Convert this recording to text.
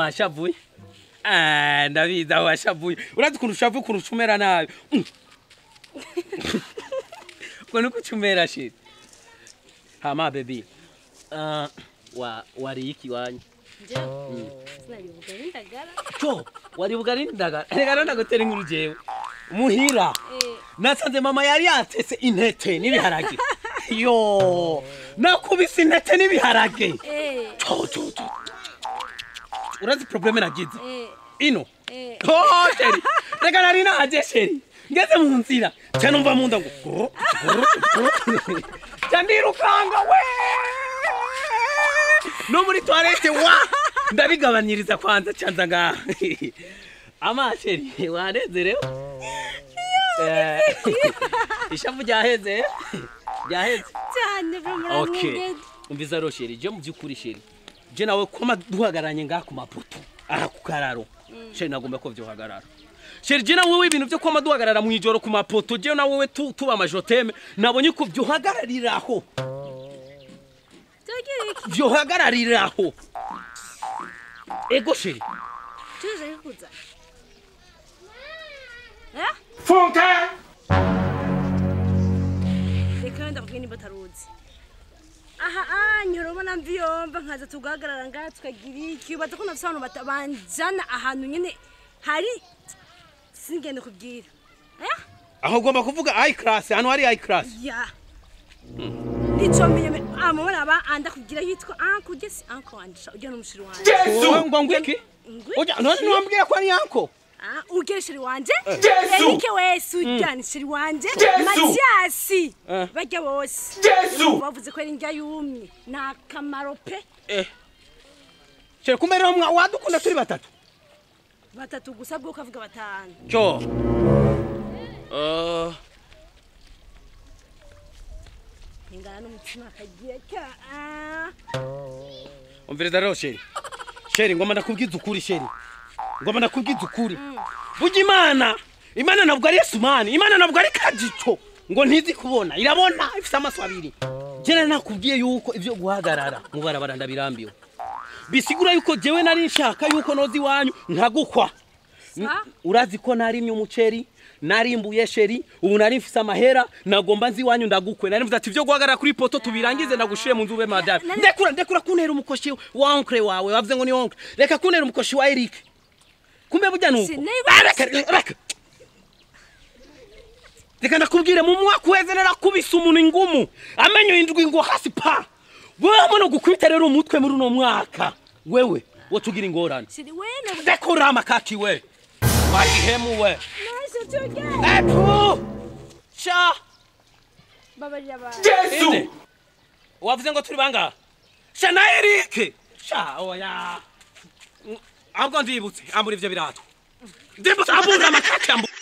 washavuye. Ah, ndabizi aho washavuye. Urazi ukuntu ushavuye ukuntu ucumera nabi. Uko nuko ucumera shit. Hama baby. Wa wari iki wanyu? Sinari indagara. Cyo, wari bugari indagara. Reka ndagutera inkuru jewe. Muhira. Nasanze mama yari yatetse intete n'ibiharage. Yo, nakubise intete n'ibiharage. Cyo cyo cyo. Urazi probleme nagize. Ino. Oh, chéri. Reka nari naje chéri. Ngeze mu nzira. Cyane umva mu nda ngo. Cyandirukanga we. No muri toilette wa. Ndabigabanyiriza kwanza cyanza nga. Ama chéri, wanezerewe. Ishavu ryaheze. Ryaheze. Cyane bro. Okay. Umviza ro chéri, je mu byukuri chéri. Je nawe koma duhagaranye ngaha ku mapoto. Aha ku kararo. Chéri nagomba ko vyohagarara. Chéri je nawe ibintu byo koma duhagarara mu ijoro ku mapoto, je nawe tuba amajoteme, nabonye ko vyohagarariraho. Vyohagarariraho. Ego chéri. Tuje kuza. Eh? Funke! Reka ndakubwira nimba utaruzi. Aha nyorobona mviyomba nkaza tugahagarara ngaha tukagira iki ubaza ko nafise abantu banjana ahantu nyene hari singende kubwira. Eh? Aho ugomba kuvuga I class, hano hari I class. Ya. Nico menye amubona aba anda kugira yitwa uncle ugese uncle wanje ujya n'umushiri wanje. Yesu! Ngo ngwiki? Ujya none niwambwira ko ari uncle. Ah, ugere shiri wanje? Yesu! Erike wese ujyana shiri wanje. Mathias! Bajya bose. Yesu! Bavuze ko ari indya yumye. Nta kamaro pe. Chéri kumbe rero wadukunda turi batatu. Batatu gusa bwo kavuga batanu. Cyo. Ingana n'umutima kagiye ka. Umviriza rero chéri. Chéri ngoma ndakubwiza ukuri chéri. Ngoma ndakubwiza ukuri. Burya Imana, Imana ntabwo ari Yesumani, Imana ntabwo ari Kajito ngo ntizi kubona, irabona ifite amaso abiri. Je nakubwiye yuko ivyo guhagarara mu barabara ndabirambiwe. Bisigura yuko jewe nari nshaka yuko nozi wanyu nkagukwa. Urazi ko narimye umuceri, narimbuye chéri, ubu nari mfise amahera, nagomba nzi wanyu ndagukwe. Nari mvuze ati ivyo guhagarara kuri poto tubirangize ndagushire mu nzu ube madame. Ndekura ndekura kuntera umukoshi wa oncle wawe, wavuze ngo ni oncle. Reka kuntera umukoshi wa Eric. Kumbe burya nuko. Reka reka. Reka ndakubwire mu mwaka uheze narakubise umuntu ingumu. Amenyo indwi ngo hasi pa. Wewe mbona gukubita rero umutwe muri uno mwaka. Wewe wotugira ingorane. Ndekura amakaki we. Wagihemu we. Epu! Cha! Yesu! Wavuze ngo turi banga? Sha na Eric! Sha oya. Ahubwo ndibutse ambura ivyo birato. Ndibutse ambura amakaki ambura.